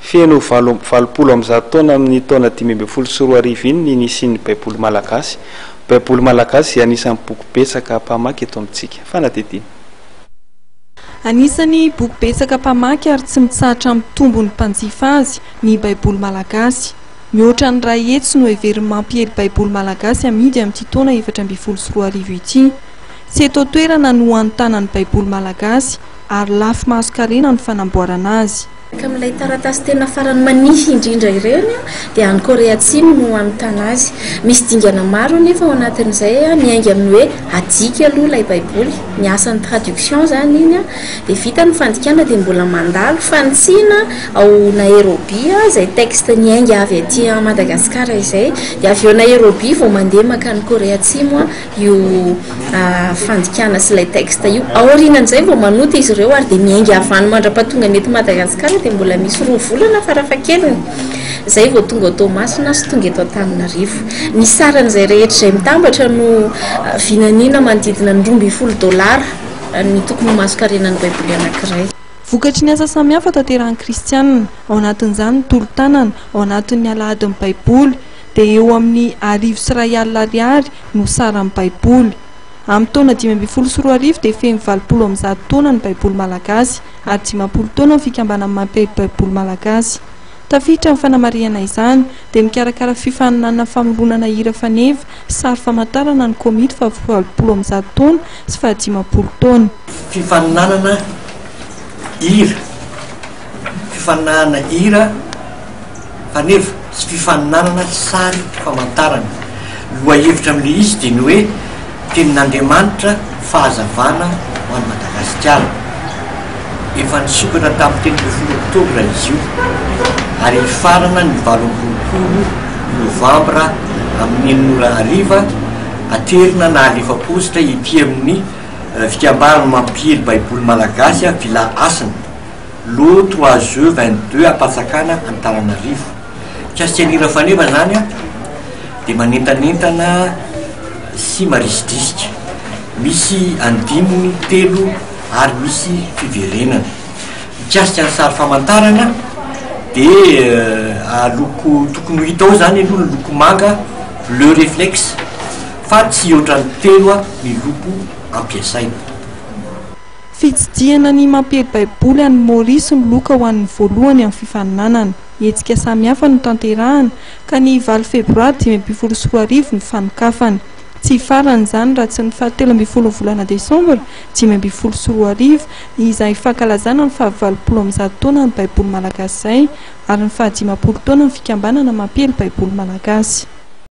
Feno 188 taona amin'ny taona 2015 iny ny nisian'ny Baiboly malagasy. Baiboly malagasy izay anisan'ny boky betsaka mpamaky eto amintsika. Fanadihadiana. Anisan'ny boky betsaka mpamaky ary tsy mitsahatra mitombo ny mpanjifa azy ny Baiboly malagasy. Mihoatra ny 100 no heverin'ny mampiely Baiboly malagasy amidy amin'ity taona 2014 ity. Tsy eto an-toerana no hanontana ny Baiboly malagasy ary lafo mahazo-karena ny fanamboarana azy. Amin'ilay taratasy tena farany manihy indrindra ireny dia any Korea Atsimo no hanontana azy. Misy dingana maro anefa ao anatin'izay, miainga amin'ny hoe adika aloha ilay Baiboly, ny asan'ny traduction izany iny, dia vita ny fandikana dia mbola mandalo fanitsiana ao Nairobi izay texte niainga avy aty Madagasikara izay, dia avy eo Nairobi vao mandeha mankany Korea Atsimo io fandikana sy ilay texte io. Aorianan'izay vao manota izy ireo ary dia miainga avy any mandra-pahatongany eto Madagasikara dia mbola misy 2 volana farafahakeliny izay vao tonga ao Toamasina sy tonga eto Antananarivo. Ny saran'izay rehetra izay mitambatra no vinaniana manodidina ny 12 dolara ny tokony ho masonkarenan'ny Baiboly anankiray. Vokatry ny asa samihafa tanterahin'ny kristianina, ao anatin'izany ny tolo-tanana, ao anatin'ny alahadin'ny Baiboly, dia eo amin'ny 1100 ariary no saran'ny Baiboly. Amin'ny taona 2015 dia feno 180 taona ny Baiboly malagasy ary 50 taona ny fikambanan'ny Mampiely Baiboly Malagasy. Tafiditra amin'ny fanamarihana izany dia mikarakara fifaninanana famoronana hira faneva sy sary famantarana ny komity faha 180 taona sy faha 50 taona. Fifaninanana hira, fifaninanana hira. Faneva sy fifaninanana sary famantarana. Lohahevitra amin'ilay izy dia ny hoe Tenin'Andriamanitra fahazavana ho an'i Madagasikara. Efa nisokatra tamin'ny 13 oktobra izy io ary hifarana ny 28 novambra amin'ny 6 ora hariva, aterina na alefa paositra ety amin'ny Fikambanana Mampiely Baiboly Malagasy Villa Hasina. Lot 3 jeux 22 Ampatsakana Antananarivo. Mikasika ny hira faneva zany an, dia manentanentana sy marisidrisika. Misy andininy telo ary misy fiverenana. Mikasika ny sary famantarana dia loko tokony ho hita ao zany aloha ny loko manga, bleu reflex, fa tsy hihoatra ny telo ny loko ampiasaina. Fitsidihana ny mampiely Baiboly any Maurice ny loka ho an'ny voalohany amin'ny fifaninanana. Hetsika samihafa no tanterahana ka ny 8 febroary 2015 ny fanokafana. Tsy hifarana izany raha tsy ny faha 13 ny volana desambra 2015 izay fankalazana ny faha 180 taona ny Baiboly malagasy izay ary ny faha 50 taona ny fikambanana mampiely Baiboly malagasy.